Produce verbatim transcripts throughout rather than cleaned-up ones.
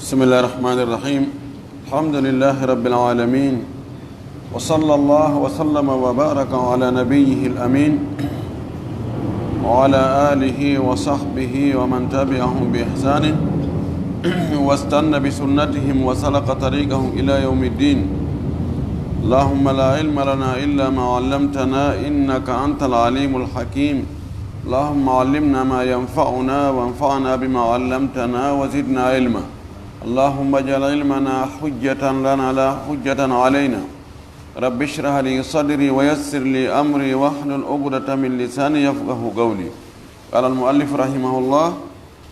بسم الله الرحمن الرحيم. الحمد لله رب العالمين، وصلى الله وسلم وبارك على نبيه الأمين وعلى آله وصحبه ومن تبعهم بإحسان واستن بسنتهم وسلك طريقهم إلى يوم الدين. اللهم لا علم لنا إلا ما علمتنا إنك أنت العليم الحكيم. اللهم علمنا ما ينفعنا وانفعنا بما علمتنا وزدنا علما. اللهم اجعل علمنا حجة لنا لا حجة علينا. رب اشرح لي صدري ويسر لي أمري واحلل عقدة من لساني يفقه قولي. قال المؤلف رحمه الله: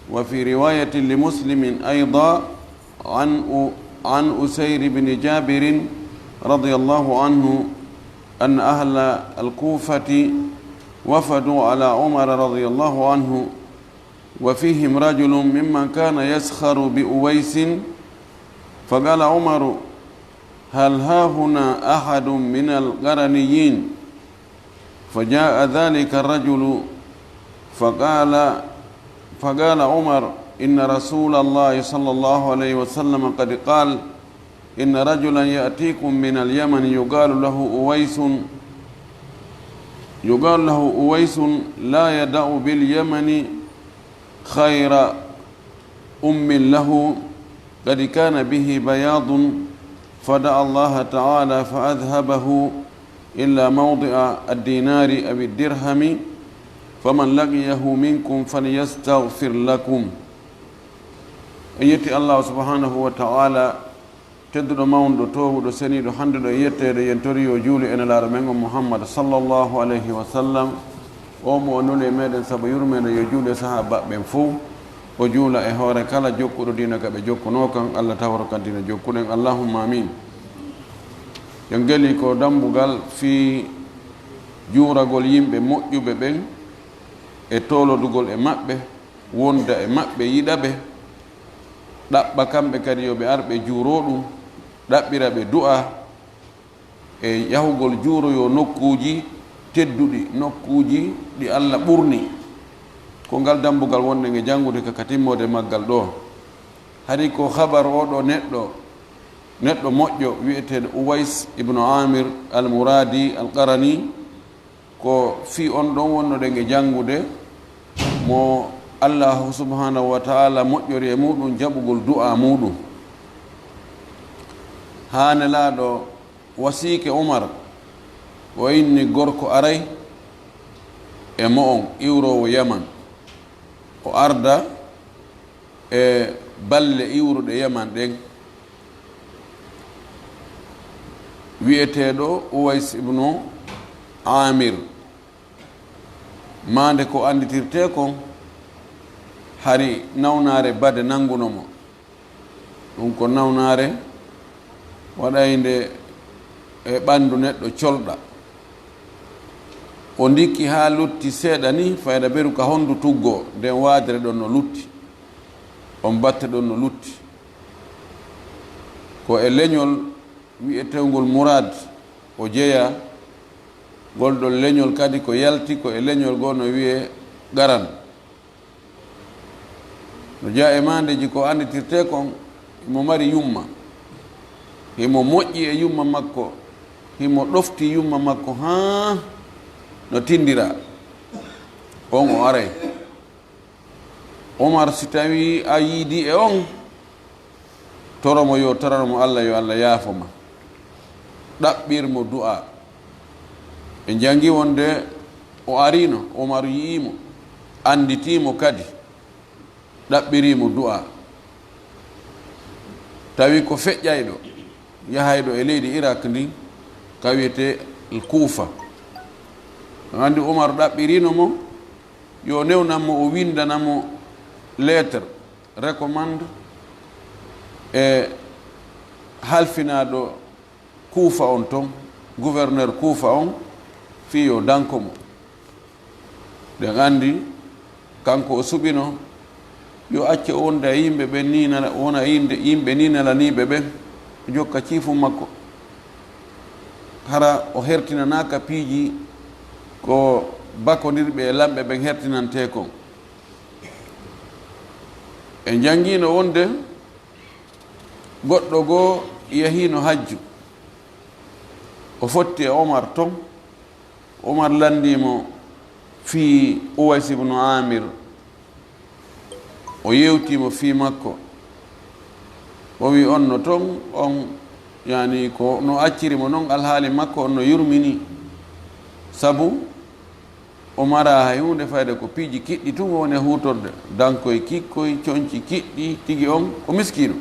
وفي رواية لمسلم أيضا عن أ-، عن أسير بن جابر رضي الله عنه أن أهل الكوفة وفدوا على عمر رضي الله عنه وفيهم رجل ممن كان يسخر بأويس، فقال عمر: هل هاهنا أحد من القرنيين؟ فجاء ذلك الرجل فقال، فقال عمر: إن رسول الله صلى الله عليه وسلم قد قال: إن رجلا يأتيكم من اليمن يقال له أويس، يقال له أويس، لا يدع باليمن خير أم له، قد كان به بياض، فدعا الله تعالى فأذهبه إلا موضع الدينار أو الدرهم، فمن لقيه منكم فليستغفر لكم. En yetti Allahu subhanahu wa ta'ala, tedduɗo, mawnuɗo, toowuɗo, seniiɗo, hannduɗo e yetteede, yen tori yo juulu e Nelaaɗo men on Muhammad sallallahu alayhi wa sallam. O mo o nuli e meɗen sabu yurmeende, yo juulu e sahaabaaɓe ɓen fow. O juula e hoore kala jokkuɗo diina ka ɓe jokkunoo kan, Allah taworo kan diina jokkuɗen. Allahumma amin. Yen ngeli ko dambugal fii juuragol yimɓe moƴƴuɓe ɓen e toolodugol e maɓɓe, wonda e maɓɓe, yiɗa ɓe, ɗaɓɓa kamɓe kadi yo ɓe ar ɓe juuroo ɗum, ɗaɓɓira ɓe du'a, e yahugol juuroyoo nokkuuji tedduɗi, nokkuuji ɗi Alla ɓurni. Ko ngal dambugal wonɗen e janngude ka, ka timmoode maggal ɗoo. Hari ko habar oo ɗoo neɗɗo, neɗɗo moƴƴo wi'eteeɗo Uways ibnu Amir al-Muradi al-Qarani, ko fii on ɗon wonnoɗen e janngude, mo Allaahu subhaanahu wa ta'aala moƴƴori e muuɗum jaɓugol du'aa muuɗum. Haa Nelaaɗo wasiike Umar, o inni gorko aray e mo'on iwroowo Yaman, o arda e balle iwruɗe Yaman ɗen, wi'eteeɗo Uways ibnu Amir. Maande ko annditirtee kon, hari nawnaare bade nannguno mo. Ɗum ko nawnaare waɗaynde e ɓanndu neɗɗo colɗa. O ndikki haa lutti seeɗa ni, fayda beru ka honndu tuggoo, nden waadere ɗon no lutti, on batte ɗon no lutti. Ko e leñol wi'eteengol Muraad o jeyaa, ngol ɗon leñol kadi ko yalti ko e leñol goo no wi'ee Garan. No jeyaa e maandeeji ko annditirtee kon, himo mari yumma. Himo moƴƴi e yumma makko. Himo ɗofti yumma makko haa no tindira. On o aray. Umar, si tawii a yiidii e on, toro mo yo torano mo Alla, yo Alla yaafo ma. Ɗaɓɓir mo du'aa. Ɓe janngi wonde o ariino, Umar yi'ii mo, annditii mo kadi, ɗaɓɓirii mo du'aa. Tawi ko feƴƴayɗo, yahayɗo e leydi Irak ndin, ka wi'etee Kuufa. On anndi Umar ɗaɓɓiriino mo, yo newnan mo, o winndana mo lettre recommande e halfinaaɗo Kuufa on ton, gouverneur Kuufa on, fii yo danko mo. Ɗen anndi, kanko o suɓino, yo acce o wonda e yimɓe ɓen ni nana, o wona e yimɓe, yimɓe ni nananiiɓe ɓen, o jokka ciifu makko. Hara o hertinanaaka piiji ko bakondirɓe e lamɓe ɓen hertinantee kon. En janngiino wonde Goɗɗo goo yahiino hajju, o fotti e Omar ton. Omar lanndii mo fii Uways ibnu Aamir, o yewtii mo fii makko. O wi'i, "On no ton, on, yani, ko no acciri mo non, alhaali makko on no yurmini, sabu o maraa hay huunde fayda, ko piiji kiɗɗi tun o woni e huutorde, dankoy kikkoy, conci kiɗɗi, tigi on ko miskiino."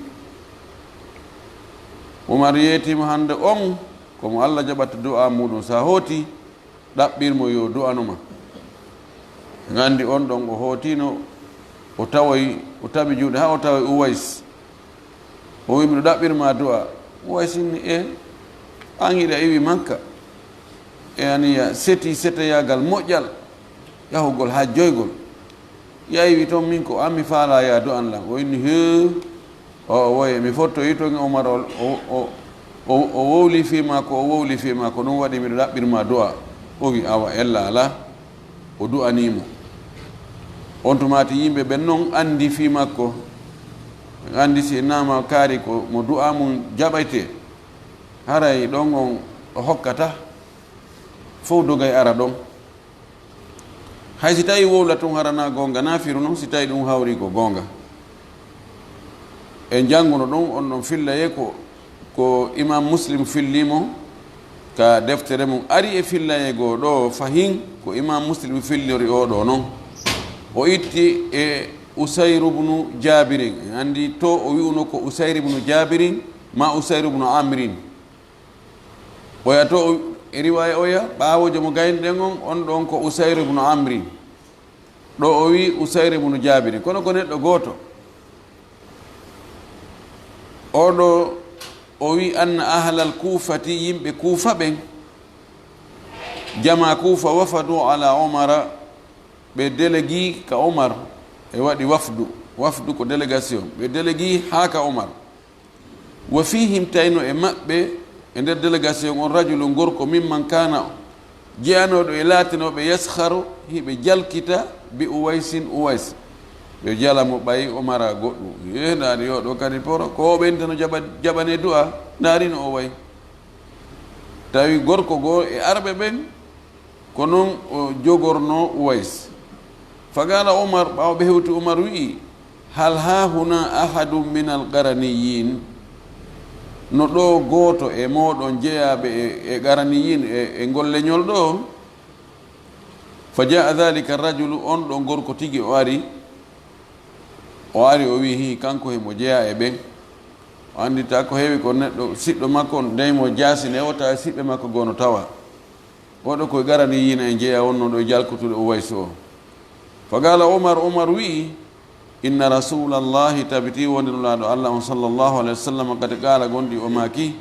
Umar yeetii mo, "Hannde on ko mo Alla jaɓata du'aa muuɗum, si a hootii, ɗaɓɓir mo yo du'ano ma." En anndi on ɗon o hootiino, o tawoy, o tawi juuɗe haa o tawoy Uways. O wi'i, "Miɗo ɗaɓɓir ma du'aa." Uways inni, "E, an hiɗa iwi Makka, e aniya seti seteyaagal moƴƴal, yahugol hajjoygol. Yahii ton min ko an mi faalaa ya du'an lan." O inni, "Hee, o, o woye, mi fottoyi ton." Omar o, o, o, o, o wowli fii makko, o wowli fii makko, ɗum waɗi miɗo ɗaɓɓir ma du'a. O wi, "Awa, ella alaa." O du'anii mo. On tumaati yimɓe ɓen non anndi fii makko. Anndi si naama kaari ko mo du'a mum jaɓaytee. Haray ɗon on o hokkata fow dogay ara ɗon. Hay si tawi wowla tun harana goonga, na firu non si tawi ɗum hawri ko goonga. En jannguno ɗum, on ɗon fillaye ko, ko Imam Muslim filli mo ka deftere mum. Ari e fillaye goo ɗoo fahin, ko Imam Muslim fillori oo ɗoo non. O itti e Usayr ibnu Jaabirin. En anndi to o wi'uno ko Usayr ibnu Jaabirin, ma Usayr ibnu Amrin. Oya to o, e riwaaya oya, ɓaawojo mo gaynɗen on, on ɗon ko Usayr ibnu Amri. Ɗo o wi Usayr ibnu Jaabiri, kono ko neɗɗo gooto. O ɗo o wi, "Anna ahlal Kuufati, yimɓe Kuufa ɓen, jama Kuufa, wafadu ala Omara, ɓe delegi ka Omar, ɓe waɗi wafdu." Wafdu ko délégation. "Ɓe delegi haa ka Omar. Wa fihim, tawno e maɓɓe, e nder délégation on, rajulun, gorko, mimman kana, jeyanooɗo e laatinooɓe, yaskharu, hiɓe jalkita, bi Uwaysin, Uways. Ɓe jala mo ɓay o mara goɗɗum. Yee, ndaari yo ɗo kadi poro, ko o ɓenta no jaɓa-, jaɓane du'a, ndaari no o way." Tawi gorko goo e arɓe ɓen, ko non o jogornoo Uways. Faqaala Umar, ɓaawo ɓe hewti, Umar wi'i, "Hal haahuna ahadun minal qaraniyin? No ɗoo gooto e mooɗon jeyaaɓe e, e qaraniyin e, e ngol leñol ɗoo?" Fa jaa dhalika rajulu, on ɗon gorko tigi o ari. O ari, o wi'i, hii, kanko himo jeyaa e ɓen. O anndita ko heewi ko neɗɗo siɗɗo makko, dey mo jaasine o tawa siɓɓe makko goo no tawa. Oɗo ko qaraniyin en jeyaa wonnoo ɗo e jalkutude Uways o. Fa qaala Umar, Umar wi'i, "Inna Rasuulallahi, tabitii wonde Nulaaɗo Alla on, sallallahu alayhi wa sallam, qad qaala, gonɗi o maaki,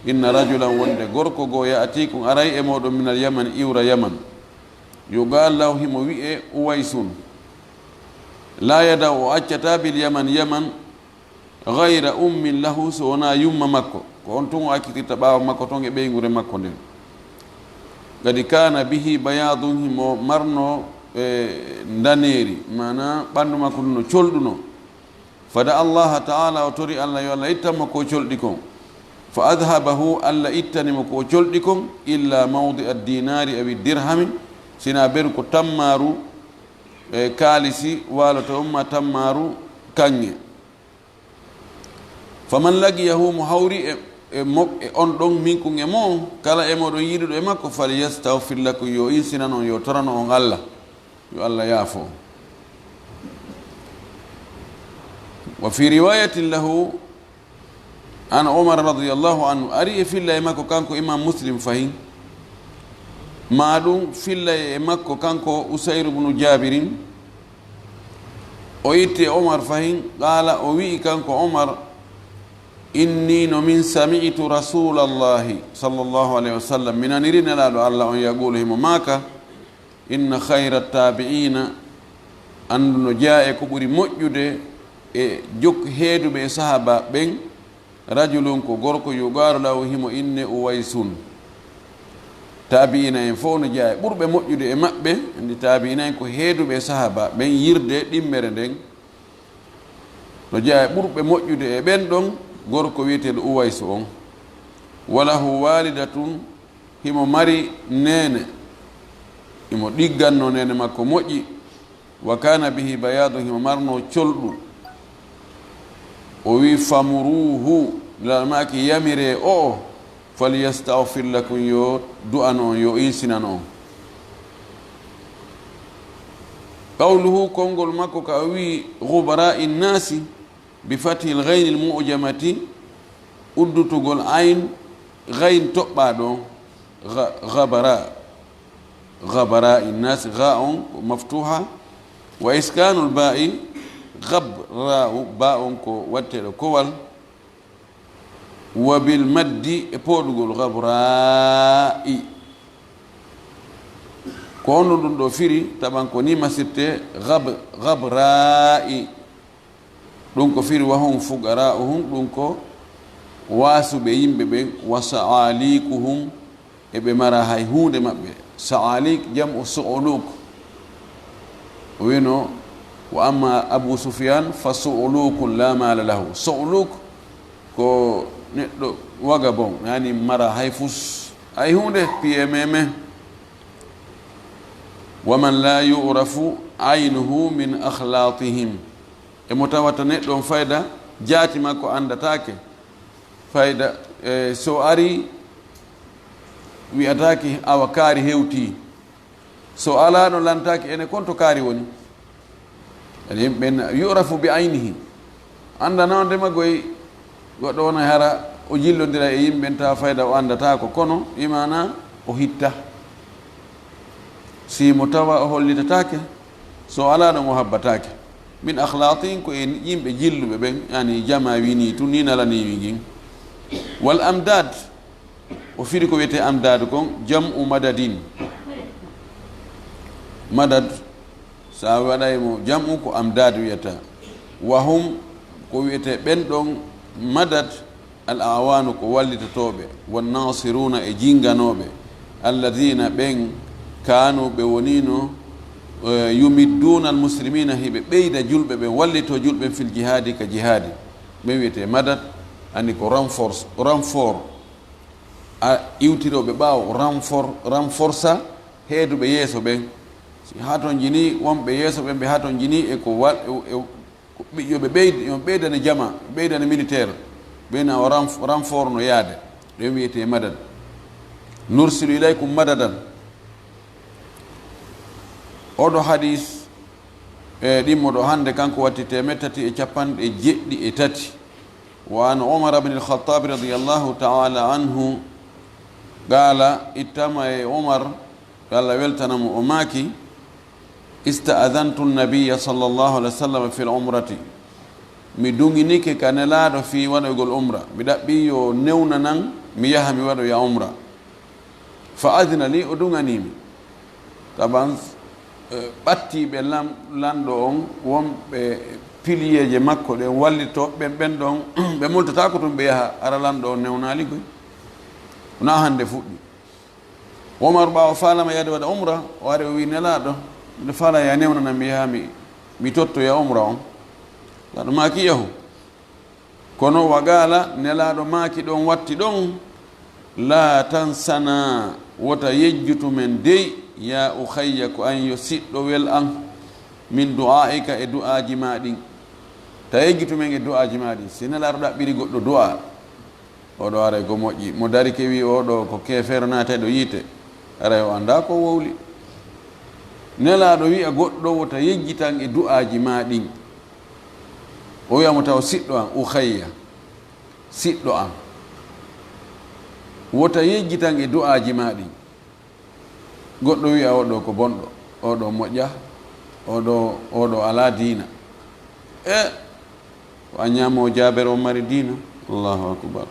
inna rajulan, wonde gorko goo, ya'tiikum, aray e mooɗon, minal Yaman, iwra Yaman. Yuqaalu lahu, himo wi'ee Uwaysun. Laa yada'u, o accataa, bil Yaman, Yaman, ghayra ummin lahu, so wonaa yumma makko." Ko on tun o accitirta ɓaawo makko ton e ɓeynguure makko nden. "Qad kaana bihi bayaadun, himo marnoo, e, ndaneeri, maanaa ɓanndu makko ndun no colɗunoo. Fa da'a Allaha ta'ala, o tori Alla yo Alla ittan mo ko o colɗi kon. Fa adhabahu, Alla ittani mo ko o colɗi kon, illa mawdi'a dinaari awi dirhami, sinaa beru ko tammaaru, e, kaalisi waaloto on, ma tammaaru kaŋŋe. Faman laqiyahu, mo hawri e, e mo, e on ɗon, minkum, e mo'on, kala e mooɗon yiiduɗo e makko, falyastaghfir lakum, yo insinan on, yo torano on Alla, yo Alla yaafo on." Wa fi riwayatin lahu an Umar radiyallahu anhu, ari e filla e makko kanko Imam Muslim fahin, ma ɗum filla e makko kanko Usayr ibn Jabirin, o itti e Umar fahin, qaala, o wi'i kanko Umar, "Inni, no min, sami'tu Rasulallahi sallallahu alayhi wa sallam, mi naniri Nelaaɗo Alla on, yaqulu, himo maaka, inna khayra tabi'ina, anndu no jeyaa e ko ɓuri moƴƴude e jok-, heeduɓe e sahaaba ɓen, rajulun, ko gorko, yuqaalu lahu, himo innee Uwaysun." Taabi'ina en fof no jeyaa e ɓurɓe moƴƴude e maɓɓe, anndi taabi'ina en ko heeduɓe e sahaaba ɓen, yirde ɗimmere nden. No jeyaa e ɓurɓe moƴƴude e ɓen ɗon, gorko wiyeteeɗo Uwaysu on. Wa lahu walidatun, himo mari neene, himo ɗigganno neene makko moƴƴi. Wa kana bihi bayadun, himo marno colɗu. O wi, "Famuruhu," Nulaaɗo maaki, "Yamire o'o, falyastagfir lakum, yo du'ano on, yo insinano on." Qawluhu, konngol makko ka o wi, "Ghubarai nnasi," bi fathil ghaynil mu'jamati, uddutugol ayn, ghayn toɓɓaaɗo on, gha-, ghabara, ghabara innas, gha on ko maftuha, wa iskanul ba'i, ghabra'u, ba on ko watteɗo kowal, wa bil maddi, e pooɗugol, ghabra'i. Ko honno ɗum ɗo firi? Taɓan ko ni masirte, ghab-, ghabra'i. Ɗum ko firi, "Wa hum fuqara'uhum," ɗum ko waasuɓe yimɓe ɓen, "wa sa'alikuhum," e ɓe mara hay huunde maɓɓe. Sa'alik jam'u su'uluk. O wino, "Wa amma Abu Sufyan fa su'ulukun la mala lahu." Su'uluk ko neɗɗo vagabond, yani mara hay fus, hay huunde, piyememe. "Wa man la yu'rafu aynuhu min akhlatihim." E mo tawata neɗɗo on fayda jaati makko anndataake. Fayda, e, so ari wi'ataake awa kaari hewtii. So alaa ɗon lantaake ene kon to kaari woni. Ene yimɓe ɓen yu'rafu bi aynihi. Anndana on ndema goy goɗɗo wona hara o jillondira e yimɓe ɓen tawa fayda o anndataako. Kono imana o hitta. Si mo tawa o hollitataake, so alaa ɗon o habbataake. Min akhlaqin ko e yimɓe jilluɓe ɓen, yani jama wini tun ni nalaniwi ngin. Wal amdad, o firi ko wiyetee amdad kon, jam'u madadin. Madad, sa waɗay mo jam'u ko amdad wiyata. Wa hum, ko wiyetee ɓen ɗon madad, al awanu ko wallitotooɓe, wan nasiruna e jinganooɓe, alladina ɓen kanu ɓe wonino, eh, yumidduna al muslimina hiɓe ɓeyda julɓe ɓen, wallito julɓe ɓen fil jihadi ka jihadi. Ɓen wiyetee madad, ani ko renforce, renfort. A iwtirooɓe ɓaawo, renfor-, renforcer heeduɓe yeeso ɓen. Si hatonjini wonɓe yeeso ɓen, ɓe hatonjini e ko wa-, e, e, ko ɓe, yo ɓe ɓeyde, yo ɓeydane jama, ɓeydane militaire. Ɓeyna o renf-, renfort no yaade. Ɗen wiyetee madad. Nursilu ilaykum madadan. Oɗo hadis, e, ɗimmo ɗo hannde, kanko watti teemeɗɗe tati e capanɗe jeɗɗi e tati. Wa an Umar ibn al-Khattab radiyallahu ta'ala anhu qala, ittama e Umar, yo Allah weltana mo, o maaki, "Ista'adhantu an-nabiyya sallallahu alayhi wa sallam fil umrati." Mi duŋinike ka Nelaaɗo fii waɗoygol umra. Mi ɗaɓɓi yo newnanan mi yaha mi waɗoya umra. Fa adhina li, o duŋanii mi. Taban, eh, ɓattiiɓe lam-, lanɗo on, wonɓe piliyeeje makko ɗen, wallitooɓe ɓen, ɓen ɗon, ɓe moltataako tun ɓe yaha, hara lanɗo on newnaali koy. Wonaa hannde fuɗɗi. Umar ɓaawo faalama yaade waɗa umra, o ari o wi Nelaaɗo, "Miɗo faalaa yo a newnanam mi yaha mi, mi tottoya umra on." Nelaaɗo maaki, "Yahu." Kono wa qala, Nelaaɗo maaki ɗon watti ɗon, "La tansana, wota yejjutu men dey, ya ukhayya, ko an yo siɗɗowel an, min du'aika, e du'aaji maa ɗin." Ta yejjutu men e du'aaji maa ɗin. Si Nelaaɗo ɗaɓɓiri goɗɗo du'a, oɗo aray ko moƴƴi. Mo darike wi oɗo ko keefeero naatayɗo yiite, aray o anndaa ko wowli. Nelaaɗo wi'a goɗɗo wota yejjitan e du'aaji maa ɗin. O wi'a mo taw siɗɗo an, ukhayya, siɗɗo an. Wota yejjitan e du'aaji maa ɗin. Goɗɗo wi'a oɗo ko bonɗo, oɗo moƴƴa, oɗo, oɗo alaa diina. E ko a ñaamo jaabere o mari diina. Allahu akbar.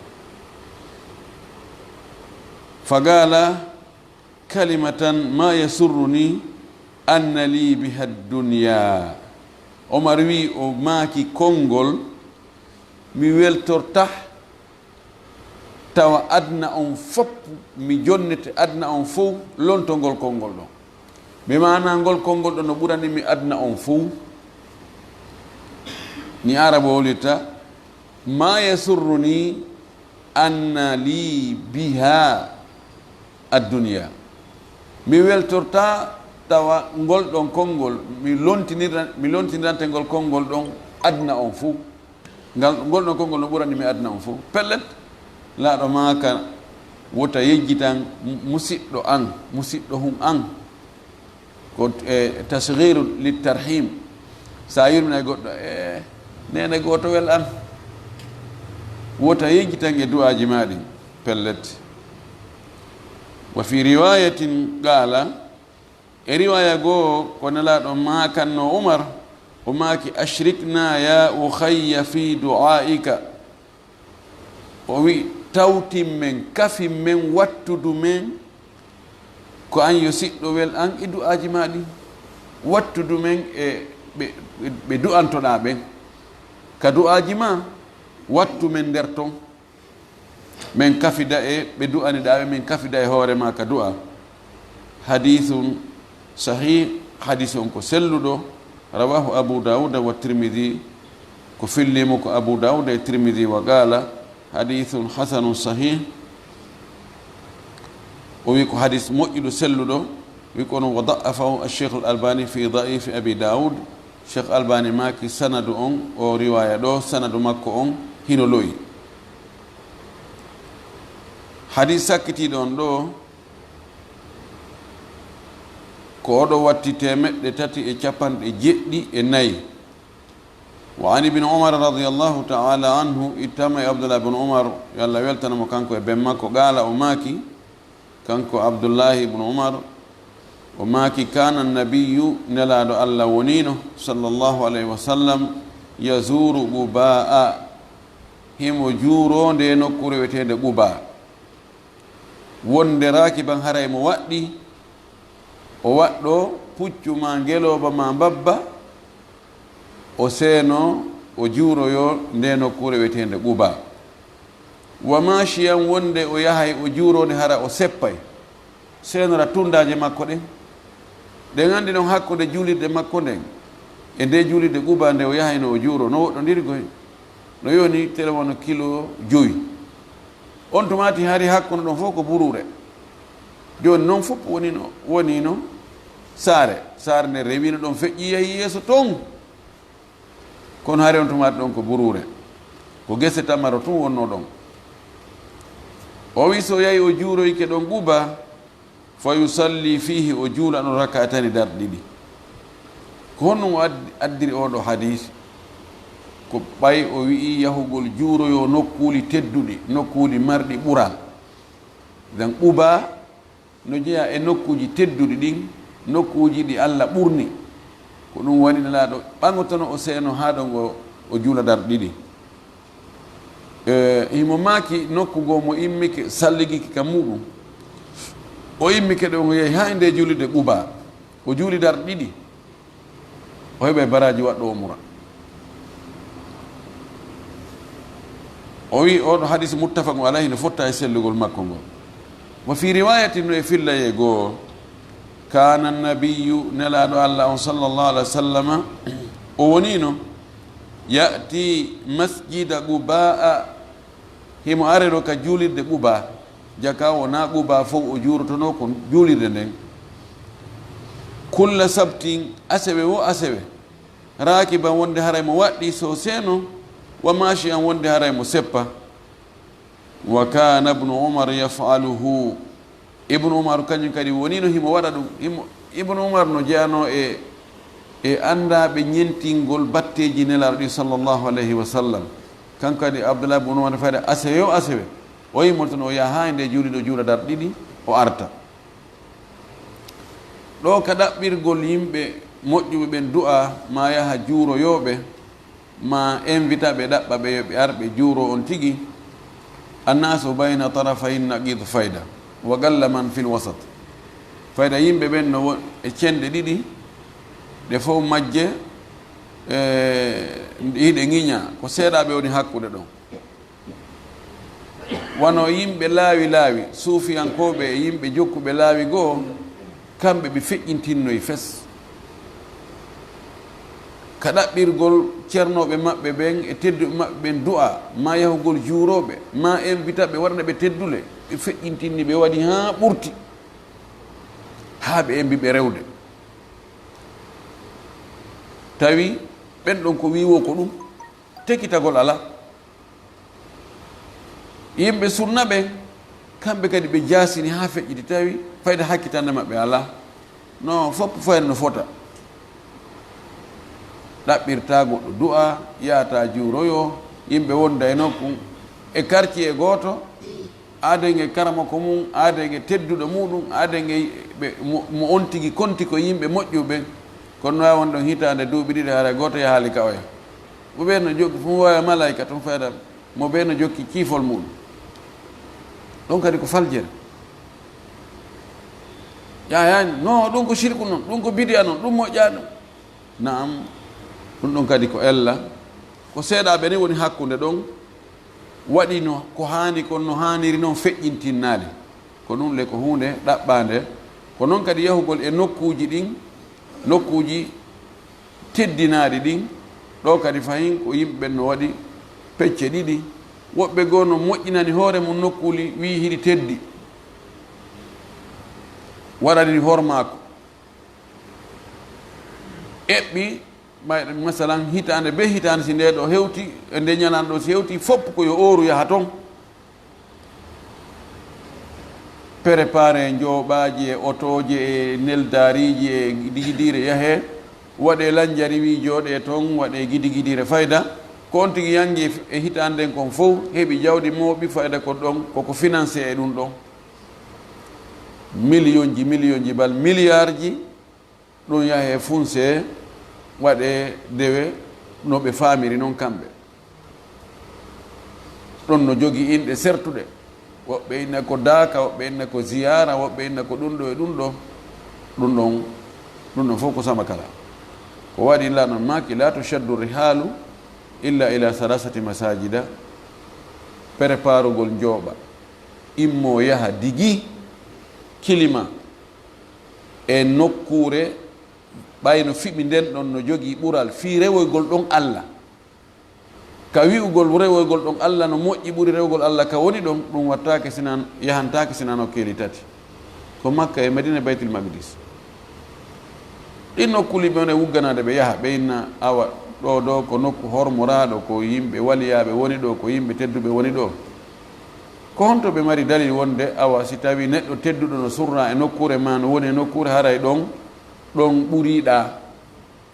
Fagala kalimatan ma yasurruni anna li biha dunya. Omar wi o maaki konngol mi weltorta tawa aduna on fof, mi jonnete aduna on fof lontongol konngol ɗon. Ɓe maana ngol konngol ɗon no ɓurani mi aduna on fof. Ni Arabo wowlirta, ما يسرني أن لي بها الدنيا. Mi weltorta tawa ngol ɗon konngol, mi lontinira, mi lontinirante ngol konngol ɗon aduna on fuu. Ngal, ngol ɗon konngol no ɓurani mi aduna on fuu. Pellet, laaɗo maaka wota yejjitan mu-, musiɗɗo an, musiɗɗo hun an. Ko, e, tasghiru littarhim. Sa yurminay goɗɗo, e, neene gootowel an. Wota yejjitan e du'aaji maa ɗin. Pellet. Wa fi riwayatin qala, e riwaya goo ko Nelaaɗo maakanno Umar, o maaki, "Ashrikna ya ukhayya fi du'aika." O wi'i, "Tawtin men, kafin men, wattudu men, ko an yo siɗɗowel an e du'aaji maa ɗin. Wattudu men e ɓe, ɓe, ɓe du'antoɗaa ɓen. Ka du'aaji maa, wattu men nder ton. Men kafida e ɓe du'aniɗaa ɓe, men kafida e hoore maa ka du'a." Hadiisun sahih, hadiis on ko selluɗo. Rawahu Abu Dawuda wa Tirmidhi, ko fillimo ko Abu Dawuda e Tirmidhi, wa qala, "Hadithun hasanun sahih." O wi ko hadis moƴƴuɗo, selluɗo. Wi kono, "Wa da'afahu Ash-Shaykh Al-Albani fi Da'ifi Abi Dawud." Cheikh Albani maaki sanadu on, o riwaya ɗo, sanadu makko on hino lo'i. Hadis sakkitiiɗo on ɗo, ko oɗo watti teemeɗɗe tati e capanɗe jeɗɗi e nayi. Wa an Ibn Umar radiyallahu ta'ala anhu, ittama e Abdullah ibn Umar, yo Allah weltana mo kanko e ben makko, qaala, o maaki, kanko Abdullahi ibn Umar, o maaki, "Kana nabiyyu", Nelaaɗo Allah woniino, sallallahu alayhi wa sallam, "yazuru Qubaa", himo juuroo nde nokkuure wi'eteende Qubaa. Wonde raakiban haray mo waɗɗii, o waɗɗoo puccu maa ngelooba maa mbabba, o seenoo, o juuroyoo nde nokkuure wi'eteende Qubaa. Wa maashiyan, wonde o yahay o juuroode hara o seppay, seenora tunndaaje makko ɗen. Ɗen anndi non hakkunde juulirde makko nden e nde juulirde Qubaa nde o yahayno o juuroo, no woɗɗondiri koy. No yoni tele wona kilo jowi. On tumaati hari hakkunde ɗon fof ko buruure. Jooni non fof wonino, wonino saare. Saare nde rewino ɗon feƴƴi yahi yeeso ton. Kono hari on tumaati ɗon ko buruure. Ko gese tamaro tun wonno ɗon. O wi so yahi o juuroyke ɗon Quba, fa yusalli fihi, o juula ɗon raka'atani darɗe ɗiɗi. Ko honɗum o addi-, addiri oɗo hadis? Ko ɓay o wi'i yahugol juuroyo nokkuuli tedduɗi, nokkuuli marɗi ɓural. Dan Quba no jeyaa e nokkuuji tedduɗi ɗin, nokkuuji ɗi Alla ɓurni. Ko ɗum waɗi Nelaaɗo ɓaŋotono o seeno haa ɗon o, o juula darɗe ɗiɗi. E, himo maaki nokku goo mo immike, salligiki ka muuɗum. O immike ɗon, o yehi haa e nde juulirde Quba. O juuli darɗe ɗiɗi. O heɓay baraaji waɗɗo umra. O wi oɗo hadis muttafaqun alayhi, no fotta e sellugol makko ngol. Wa fi riwayatin, no e fillayee goo, kana nabiyyu, Nelaaɗo Alla on sallallahu alaihi wa sallama, o wonino ya'ti masjida Qubaa, himo areno ka juulirde Quba. Jaka wonaa Quba fow o juurotonoo, ko juulirde nden. Kulla sabtin, asewe wo asewe. Raakiban, wonde haray mo waɗɗii so seeno, wa maashiyan, wonde haray mo seppa. Wa kana Ibnu Umar yaf'aluhu. Ibnu Umar kañum kadi wonino himo waɗa ɗum. Himo, Ibnu Umar no jeyanoo e, e anndaaɓe ñentingol batteeji Nelaaɗo ɗi sallallahu alayhi wa sallam. Kanko kadi Abdullah ibnu Umar fayda asewe o asewe. O immortono o yaha haa e nde juulirde o juula darɗe ɗiɗi o arta. Ɗo ka ɗaɓɓirgol yimɓe moƴƴuɓe ɓen du'a, ma yaha juuroyooɓe, ma invita ɓe, ɗaɓɓa ɓe yo ɓe ar ɓe juuro on tigi. Annaasu bayna tarafay naqid fayda, wa qalla man fil wasat. Fayda yimɓe ɓen no won e cenɗe ɗiɗi, ɗe fow majje, e, hiɗe ŋiña, ko seeɗaaɓe woni hakkunde ɗon. Wano yimɓe laawi laawi, suufiyankooɓe e yimɓe jokkuɓe laawi goo, kamɓe ɓe feƴƴintinnoyi fes. ka ɗaɓɓirgol cernooɓe maɓɓe ɓen e tedduɓe maɓɓe ɓen du'a, ma yahugol juurooɓe, ma invita ɓe, waɗana ɓe teddule, ɓe feƴƴintinni, ɓe waɗi haa ɓurti, haa ɓe embi ɓe rewde. Tawi ɓen ɗon ko wiiwoo ko ɗum, tekitagol alaa. Yimɓe sunna ɓen, kamɓe kadi ɓe jaasini haa feƴƴiti, tawi fayda hakkitande maɓɓe alaa. No foppu fayda no fota. Ɗaɓɓirta goɗɗo du'a, yaata juuroyo, yimɓe wonda e nokku, e quartier gooto, aaden e karamoko mum, aaden e tedduɗo muɗum, aaden e ɓe, mo, mo on tigi konti ko yimɓe moƴƴuɓe. Kono no waawi won ɗon hitaande, duuɓi ɗiɗi, haray gooto yahaali ka oya. Mo ɓe no jokki, mo waawi malaayika tun fayda, mo ɓe no jokki ciifol muɗum. Ɗon kadi ko faljere. Yaayaani, no, ɗum ko sirku non, ɗum ko bidiya non, ɗum moƴƴaani non. Naam, ɗum ɗon kadi ko ella. Ko seeɗaaɓe ni woni hakkunde ɗon, waɗi no ko haani kon, no haaniri non feƴƴintinnaade. Ko ɗum le ko huunde ɗaɓɓaande. Ko non kadi yahugol e nokkuuji ɗin, nokkuuji teddinaaɗi ɗin. Ɗo kadi fahin ko yimɓe ɓen no waɗi pecce ɗiɗi. Woɓɓe goo no moƴƴinani hoore mum nokkuuli, wi'i hiɗi teddi, waɗani hormaako. Eɓɓi, may-, masalan, hitaande be hitaande, si nde ɗo hewti, e nde ñalaande ɗo si hewti, fof ko yo ooru yaha ton. Préparé njooɓaaji e otooje e neldaariiji e gidigidiire yahee, waɗee lanjari, wii jooɗee ton, waɗee gidigidiire fayda. Ko on tigi yangi e hitaande nden kon fof, heɓi jawdi mooɓi fayda ko ɗon, koko financé e ɗum ɗon. Miliyonji, miliyonji, bal miliyarji. Ɗum yahee funse, waɗee dewe no ɓe faamiri non kamɓe. Ɗum no jogii inɗe sertuɗe. Woɓɓe inna ko daaka, woɓɓe inna ko ziyaara, woɓɓe inna ko ɗum ɗo e ɗum ɗo. Ɗum ɗon, ɗum ɗon fof ko sama kala. Ko waɗi la non maaki, "La tushaddu rihalu illa ila salasati masajida." Préparugol njooɓa, immoo yaha digi kilima e nokkuure, ɓay no fiɓi nden ɗon no jogii ɓural fii rewoygol ɗon Alla. Ka wi'ugol rewoygol ɗon Alla no moƴƴi ɓuri rewgol Alla ka woni ɗon, ɗum wattaake sina, yahantaake sina nokkeeli tati. Ko Makka e Madina, Baytul Maqdis. Ɗin nokkuuli ɓe wona wugganaade ɓe yaha, ɓe inna awa ɗo ɗo ko nokku hormoraaɗo, ko yimɓe waliyaaɓe woni ɗo, ko yimɓe tedduɓe woni ɗo. Ko honto ɓe mari dalil wonde awa si tawi neɗɗo tedduɗo no surra e nokkuure ma, no woni e nokkuure, haray ɗon, ɗon ɓuriɗaa?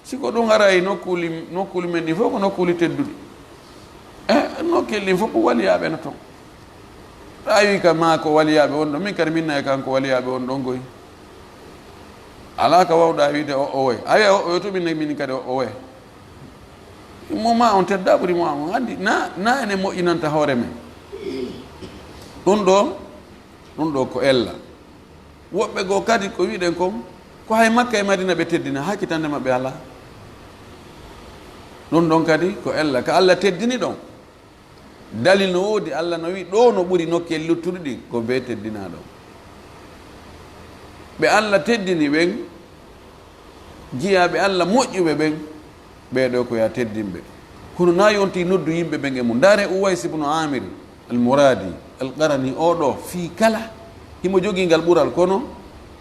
Si ko ɗum haray nokkuuli, nokkuuli men ɗin fof ko nokkuuli tedduɗi. E nokkeeli ɗin fof ko waliyaaɓe no ton. Ɗaawi ka ma ko waliyaaɓe won ɗon, min kadi min nayi kanko waliyaaɓe won ɗon goy. Alaa ka wawɗaa wiide o, o woy. A wi'a o, o to min nayi min kadi o, o woy. Mo ma on tedda ɓuri mo on. Anndi na, na ene moƴƴinanta hoore men. Ɗum ɗo, ɗum ɗo ko ella. Woɓɓe goo kadi ko wi'ɗen kon, ko hay Makka e Madina ɓe teddina, hakkitande maɓɓe alaa. Ɗum ɗon kadi ko ella, ka Alla teddini ɗon. Dalil no woodi, Alla no wi'i, ɗo no ɓuri nokkeli luttuɗi ɗin, ko bee teddinaa ɗon. Ɓe Alla teddini ɓen, jiyaaɓe Alla moƴƴuɓe ɓen, ɓee ɗoo ko yo a teddin ɓe. Kono na yonti noddu yimɓe ɓen e mum. Ndaare Uways ibnu Aamir al-Muraadi al-Qarani, oo ɗoo fii kala, himo jogii ngal ɓural, kono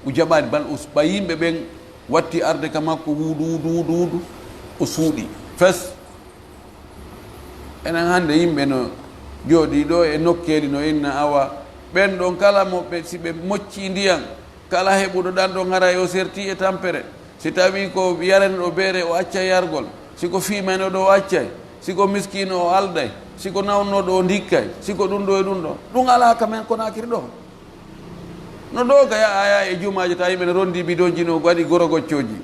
o jaɓaani, bal us-, ɓay yimɓe ɓen watti arde ka makko, wuudu, wuudu, wuudu, wuudu, o suuɗi. Fes. Enen hannde yimɓe no jooɗii ɗoo e nokkeeli no inna awa, ɓen ɗon kala mo ɓe, si ɓe moccii ndiyan, kala heɓuɗo ɗan ɗon haray o serti e tampere. Si tawi ko yarenooɗo beere, o accay yargol. Si ko fiimanooɗo, o accay. Si ko miskiino, o alday. Si ko nawnooɗo, o ndikkay. Si ko ɗum ɗo e ɗum ɗo. Ɗum alaa ka men Konaakiri ɗo. No ɗo ka ya-, a yaha e jumaaji, tawa yimɓe no rondi bidonji, no waɗi gorogoccooji.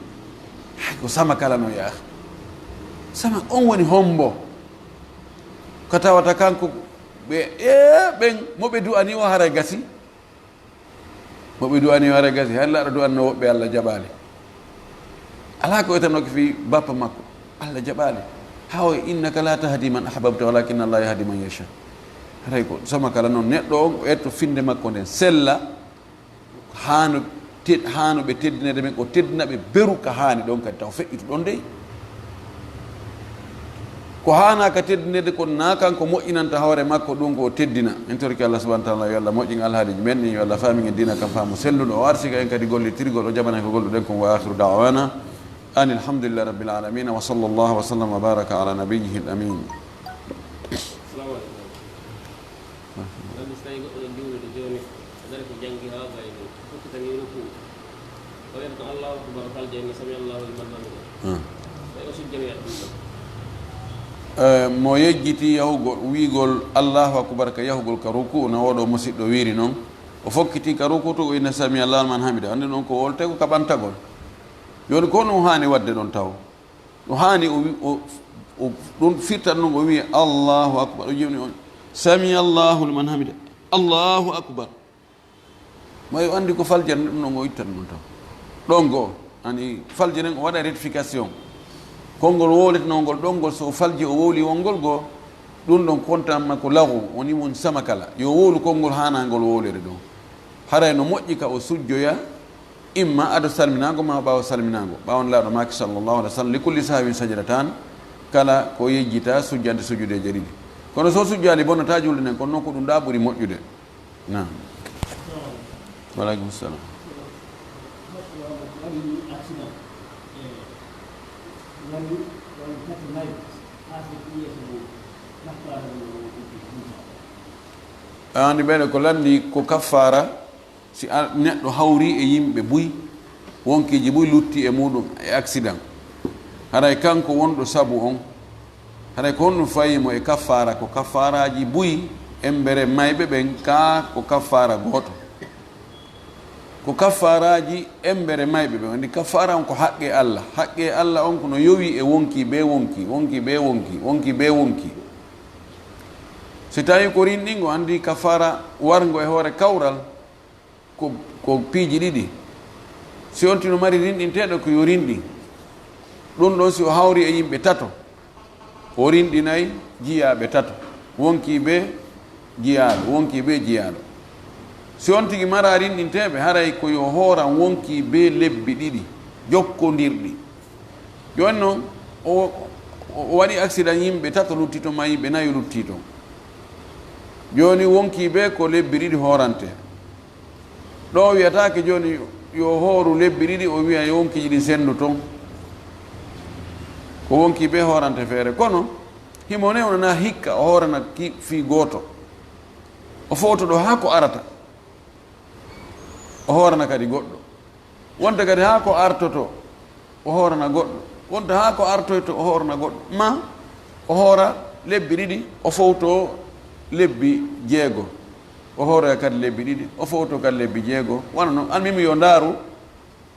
Hay ko sama kala no yaha. Sama on woni hombo? Ka tawata kanko ɓe, e ɓen mo ɓe du'ani o haray gasi. Mo ɓe du'ani o haray gasi. Hay laaɗo du'anno woɓɓe, Alla jaɓaali. Alaa ko etanoke fii bappa makko. Alla jaɓaali. Haa o, "Innaka la tahdi man ahbabta, walakinna Allaha yahdi man yasha." Haray ko sama kala non, neɗɗo on o etto finde makko nden sella, haano ted-, haano ɓe teddinede ɓen, o teddina ɓe beru ka haani ɗon kadi, taw feƴƴitu ɗon dey. Ko haanaa ka teddinirde kon, naa kanko moƴƴinanta hoore makko ɗum ko o teddina. En torike Allah subhanahu wa ta'ala, yo Allah moƴƴin alhaaliiji men ɗin, yo Allah faamin en diina kan faamu selluɗo, o arsika en kadi gollitirgol, o jaɓana en ko golluɗen kon. Wa akhiru da'wana anil hamdulillahi rabbil alamin, wa sallallahu wa sallam wa baraka ala nabiyyihil amin. Assalamu alaikum. Nganndi so tawii goɗɗo ɗon juulude jooni, o dari ko janngi haa o gayni, o hokkitanii rukuu, o wiyata ko Allahu akbar, o faljani sami Allahu liman hamidah. Hmm. Tawi o sujjanoyat ɗum ɗon. Eh, mo yejjiti yahugol, wiigol Allahu akbar ka yahugol ka rukuu, no oɗo musiɗɗo wiiri non, o fokkiti ka rukuu to, o inna sami Allahu liman hamidah. Anndi noon ko wolte ko ka ɓantagol. Jooni ko honɗum haani waɗde ɗon taw? No haani o wi-, o, o, ɗum firtan non o wiya, "Allahu akbar." O jewni on, "Sami Allahu liman hamida. Allahu akbar." Ma o anndi ko faljere ɗum non o ittan ɗum taw. Ɗon goo, ani faljere o waɗa rectification. Konngol wowletenoo ngol ɗon ngol, so o falji o wowli wonngol goo, ɗum ɗon kontanma ko lagu, woni won sama kala. Yo wowlu konngol haanaa ngol wowlere ɗon. Haray no moƴƴi ka o sujjoya, imma ado salminaango ma ɓaawo salminaango. Ɓaawo Nelaaɗo maaki sallallahu alaihi wa sallam, "Li kulli sahwin sajdatani," kala ko yejjita sujjante sujjudeeje ɗiɗi. Kono so sujjaali bonnataa julde nden, kono noon ko ɗum ɗaa ɓuri moƴƴude. Naam. Wa alaikum salam. Aani ɓeɗe ko lanndi ko kaffaara. Si a, neɗɗo hawri e yimɓe buy, wonkiiji buy lutti e muɗum e accident, haray kanko wonɗo sabu on, haray ko honɗum fayi mo e kaffaara? Ko kaffaaraaji buy embere mayɓe ɓen, kaa ko kaffaara gooto? Ko kaffaaraaji embere mayɓe ɓen. Anndi kaffaara on ko haqqe Allah. Haqqe Allah on ko no yowi e wonki be wonki, wonki be wonki, wonki be wonki. Si tawi ko rinɗingo, anndi kaffaara warngo e hoore kawral, ko, ko piiji ɗiɗi. Si on tino mari rinɗinteeɗo, ko yo rinɗin. Ɗum ɗon si o hawri e yimɓe tato, o rinɗinay jiyaaɓe tato, wonkii be jiyaaɗo, wonkii be jiyaaɗo. Si on tigi mara rinɗinteeɓe, haray ko yo hooran wonkii be lebbi ɗiɗi jokkondirɗi. Jooni non, o, o, o waɗi accident, yimɓe tato lutti ton, maa yimɓe nayo lutti ton. Jooni wonkii be ko lebbi ɗiɗi hoorante. Ɗo o wiyataake jooni yo hooru lebbi ɗiɗi, o wiya yo wonkiiji ɗin senndu ton. Ko wonkii be hoorante feere. Kono, himo newnanaa hikka o hoorana ki fii gooto. O fowto ɗo haa ko arata. O hoorana kadi goɗɗo. Wonta kadi haa ko artoto, o hoorana goɗɗo. Wonta haa ko artoyto, o hoorana goɗɗo. Ma o hoora lebbi ɗiɗi, o fowto lebbi jeego. O hooroya kadi lebbi ɗiɗi, o fowto kadi lebbi jeego. Wano non, almimi yo ndaaru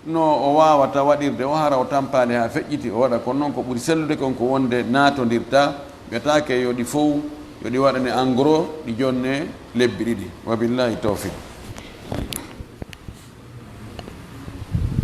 no o waawata waɗirde o, hara o tampaali haa feƴƴiti, o waɗa. Kono non ko ɓuri sellude kon ko wonde naatondirta, mbiyataake yo ɗi fow, yo ɗi waɗane en gros, ɗi jonne lebbi ɗiɗi. Wa billahi tawfiq.